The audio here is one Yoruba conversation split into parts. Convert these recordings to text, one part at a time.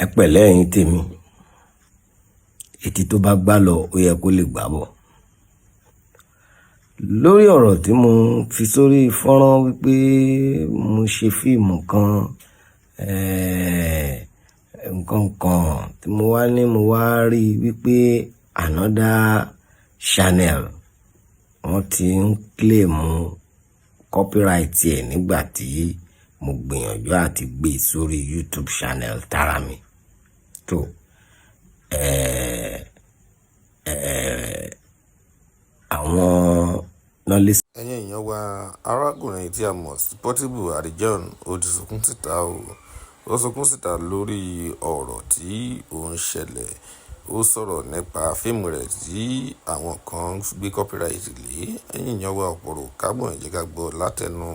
Ẹ pẹ̀lẹ́, ẹ̀yin tèmi. Etí tó bá gbá lọ, ó yẹ kó lè gbá bọ̀. Lórí ọ̀rọ̀ tí mo fi sórí fọ́nrán wípé mo ṣe fíìmù kan, nǹkan kan tí mo wá ní, mo wá rí wípé another channel wọ́n ti ń claim copyright ẹ̀ nígbà tí mo gbìyànjú àti gbé sórí YouTube channel tara mi. Tó, àwọn Nolly. Ẹ̀yin èèyàn wa, arákùnrin tí a mọ̀ sí Portable Arijan, ó ti sunkún síta o. Ó sunkún síta lórí ọ̀rọ̀ tí ó ń ṣẹlẹ̀. Ó sọ̀rọ̀ nípa fíìmù rẹ̀ tí àwọn kan gbé copyright lé. Ẹ̀yin èèyàn wa, ọ̀pọ̀rọ̀ kágbọ̀n, ẹ jẹ́ ká gbọ́ látẹnu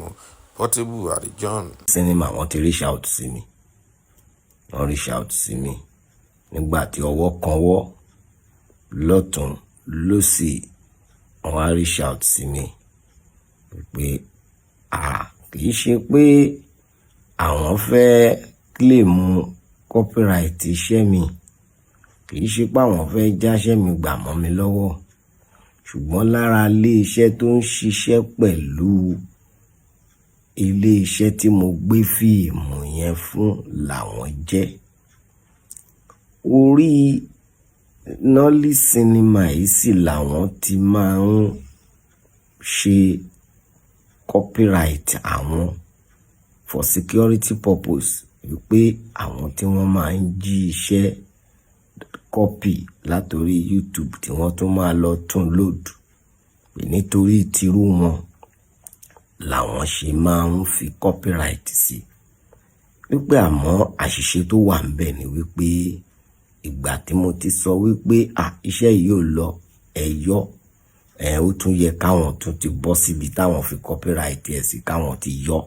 Portable Arijan. Cinema, wọ́n ti reach out sí mi. Wọ́n reach out sí mi nígbà tí ọwọ́ kan wọ́ lọ́tùn lósì. Wọ́n á reach out sí mi pé à kì í ṣe pé àwọn fẹ́ claim copyright iṣẹ́ mi, kì í ṣe pé àwọn fẹ́ jáṣẹ́ mi gbà mọ́ mi lọ́wọ́, ṣùgbọ́n lára ilé iṣẹ́ tó ń ṣiṣẹ́ pẹ̀lú ilé iṣẹ́ tí mo gbé fíìmù yẹn fún làwọn jẹ́. Orí Nolly Cinema yìí sì làwọn ti máa ń ṣe copyright àwọn for security purpose, wípé àwọn tí wọ́n máa ń jí iṣẹ́ copy látorí YouTube tí wọ́n tún máa lọ tún load, pé nítorí tirú wọn làwọn ṣe máa ń fi copyright sí. Wípé àmọ́ àṣìṣe tó wà ńbẹ̀ ni wípé ìgbà tí mo ti sọ wípé à iṣẹ́ yìí ò lọ, ẹ yọ ẹ, ó tún yẹ káwọn tún ti bọ́ síbi táwọn fi copyright ẹ̀ sí, káwọn ti yọ,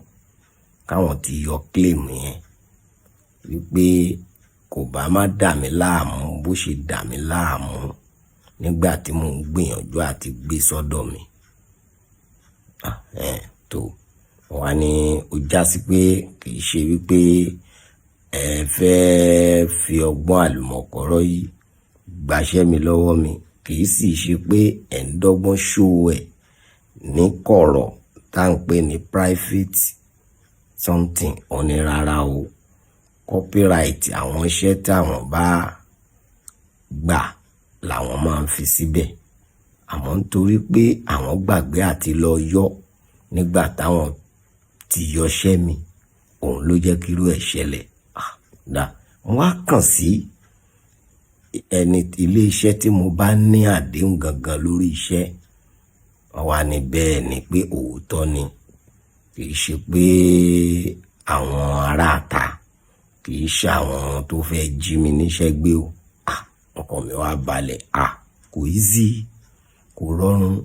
káwọn ti yọ claim yẹn, wípé kò bá má dà mí láàmú bó ṣe dà mí láàmú nígbà tí mò ń gbìyànjú àti gbé sọ́dọ̀ mi. Tó wá ní ó já sí pé kì í ṣe wípé ẹ fẹ́ẹ́ fi ọgbọ́n àlùmọ̀kọ́rọ́ yìí gbaṣẹ́ mi lọ́wọ́ mi, kì í sì ṣe pé ẹ̀ ń dọ́gbọ́n ṣó ẹ̀ ní kọ̀rọ̀ tá à ń pè ní private something. Ó ní rárá o, copyright àwọn iṣẹ́ táwọn bá gbà làwọn máa ń fi síbẹ̀, àmọ́ nítorí pé àwọn gbàgbé àti lọ yọ nígbà táwọn ti yọṣẹ́ mi, òun ló jẹ́ kírú ẹ̀ ṣẹlẹ̀. Dá wọ́n á kàn sí ẹni ilé iṣẹ́ tí mo bá ní àdéhùn gangan lórí iṣẹ́. Wọ́n wá ní bẹ́ẹ̀ ni, pé òótọ́ ni, kì í ṣe pé àwọn aráàta, kì í ṣe àwọn tó fẹ́ jí mi níṣẹ́ gbé o. Ọkàn mi wá balẹ̀. Kò easy, kò rọrùn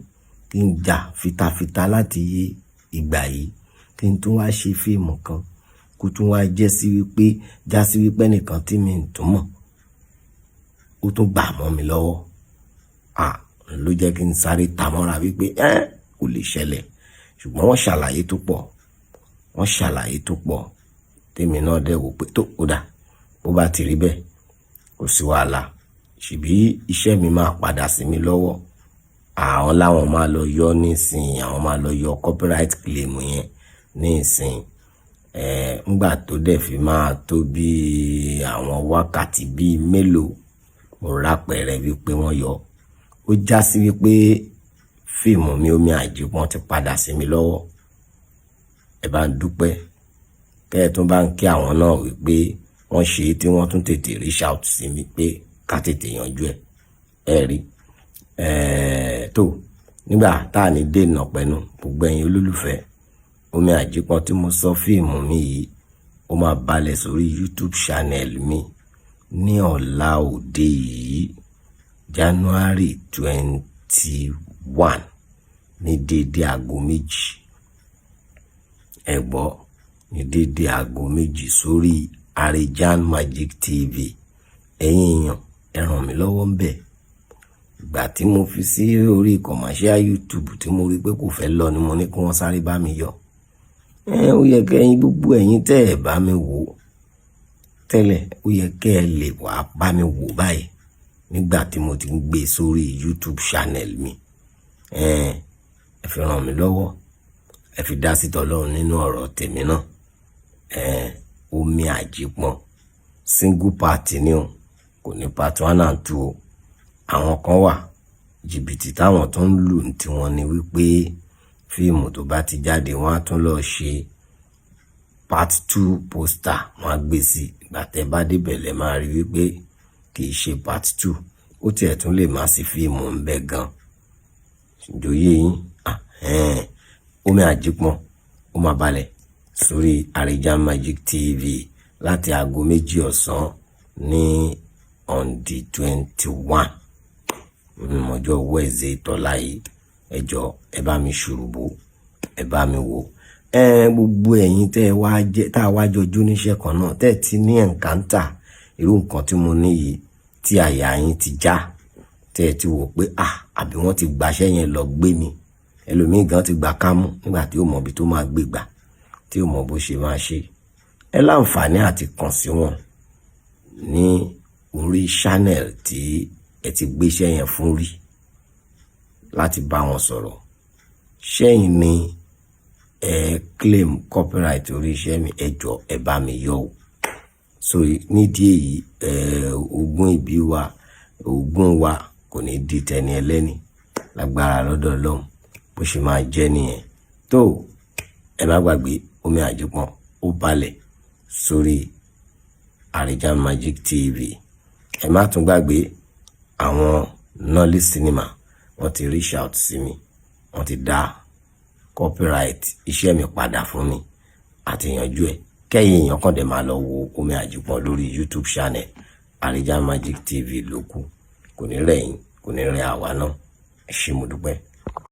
kí n jà fitafita láti ìgbà yìí, kí n tún wá ṣe fíìmù kan, kó tún wá jẹ́ sí wípé já sí wípé ẹnìkan tí mi ń tún mọ̀, ó tún gbà mọ́ mi lọ́wọ́. Ló jẹ́ kí n sáré ta mọ́ra wípé ẹ́ kò lè ṣẹlẹ̀. Ṣùgbọ́n wọ́n ṣàlàyé tó pọ̀, wọ́n ṣàlàyé tó pọ̀, tèmi náà dẹ̀ wò pé tó kódà bó bá ti rí bẹ́ẹ̀, kò sí wàhálà, ṣèbí iṣẹ́ mi máa padà sí mi lọ́wọ́. Àwọn láwọn máa lọ yọ nísìnyí, àwọn máa lọ yọ copyright claim yẹn nísìnyí. Ńgbà tó dẹ̀ fi máa tó bí àwọn wákàtí bíi mélòó, mo rápẹrẹ wípé wọ́n yọ. Ó já sí wípé fíìmù mi Omi Àjípọ́n ti padà sí mi lọ́wọ́. Ẹ bá ń dúpẹ́, kẹ́ ẹ tún bá ń kí àwọn náà wípé wọ́n ṣe tí wọ́n tún tètè reach out sí mi pé ká tètè yanjú ẹ̀. Ẹ rí tó nígbà tá à ní dènà pẹ̀lú gbogbo ẹ̀yin olólùfẹ́ Omi Àjípọ́n tí mo sọ fíìmù mi yìí, ó máa balẹ̀ sórí YouTube channel mi ní ọ̀la òde yìí, January 21, ní déédéé aago 2. Ẹ gbọ́, ní déédéé aago 2 sórí Arijan Magic TV. Ẹ̀yin èèyàn, ẹ ràn mí lọ́wọ́ ń bẹ̀. Ìgbà tí mo fi sí orí commercial YouTube tí mo rí pé kò fẹ́ lọ ni mo ní kí wọ́n sáré bá mi yọ. Ẹ ó yẹ kẹ́yìn, gbogbo ẹ̀yin tẹ́ ẹ̀ bá mi wò. Tẹ́lẹ̀, ó yẹ kẹ́ ẹ lè wá bá mi wò báyìí nígbà tí mo ti ń gbé sórí YouTube channel mi. Ẹ fi ràn mí lọ́wọ́, ẹ fi dá sí tọ́lọ́run nínú ọ̀rọ̀ tèmi náà. Omi Àjípọn single part ni o, kò ní part one and two o. Àwọn kan wà, jìbìtì táwọn tó ń lù ní tiwọn ni wípé fíìmù tó bá ti jáde, wọ́n á tún lọ ṣe part two poster, wọ́n á gbé sí. Ìgbà tẹ́ bá débẹ̀ lẹ́ máa rí wípé kì í ṣe part two. Ó tiẹ̀ tún lè má sí fíìmù ń bẹ gan. Ìjòyè yín, Omi Àjípọn, ó máa balẹ̀ sórí Arijan Magic TV láti aago 2 ọ̀sán ní on the 21, ọjọ́ Wednesday tọ́lá yìí. Ẹ jọ̀ọ́, ẹ bá mi ṣùrùbù, ẹ bá mi wò. Ẹ gbogbo ẹ̀yin tẹ́ ẹ wá jẹ́ tá a wá jọ jóníṣẹ́ kan náà, tẹ́ ẹ ti ní encounter irú nǹkan tí mo ní yìí, tí àyà yín ti já, tẹ́ ẹ ti wò pé, ah, àbí wọ́n ti gbaṣẹ́ yẹn lọ gbé mi. Ẹlòmíì gan ti gbà kámú nígbà tí ó mọ ibi tó máa gbé gbà, tí ó mọ bó ṣe máa ṣe. Ẹ láǹfààní àti kàn sí wọn ní orí channel tí ẹ ti gbéṣẹ́ yẹn fún rí láti bá wọn sọ̀rọ̀. Ṣẹ́yìn ni ẹ claim copyright orí iṣẹ́ mi, ẹ jọ̀ọ́, ẹ bá mi yọ o. So nídìí èyí, ẹ ogún ìbí wa, ogún wa kò ní di tẹni ẹlẹ́ni lágbára lọ́dọ̀ Ọlọ́run. Bó ṣe máa jẹ́ nìyẹn. Tó ẹ má gbàgbé, Omi Àjípọn ó balẹ̀ sórí Arijan Magic TV. Ẹ má tún gbàgbé àwọn Nolly Cinema, wọ́n ti reach out sí mi, wọ́n ti dá copyright iṣẹ́ mi padà fún mi àti yanjú ẹ̀. Kẹ́yìn èèyàn kàn dé máa lọ wo Omi Àjípọn lórí YouTube channel Arijan Magic TV ló kù. Kò ní rẹ̀ yín, kò ní rẹ̀ àwa náà. Ẹ ṣé, mo dúpẹ́.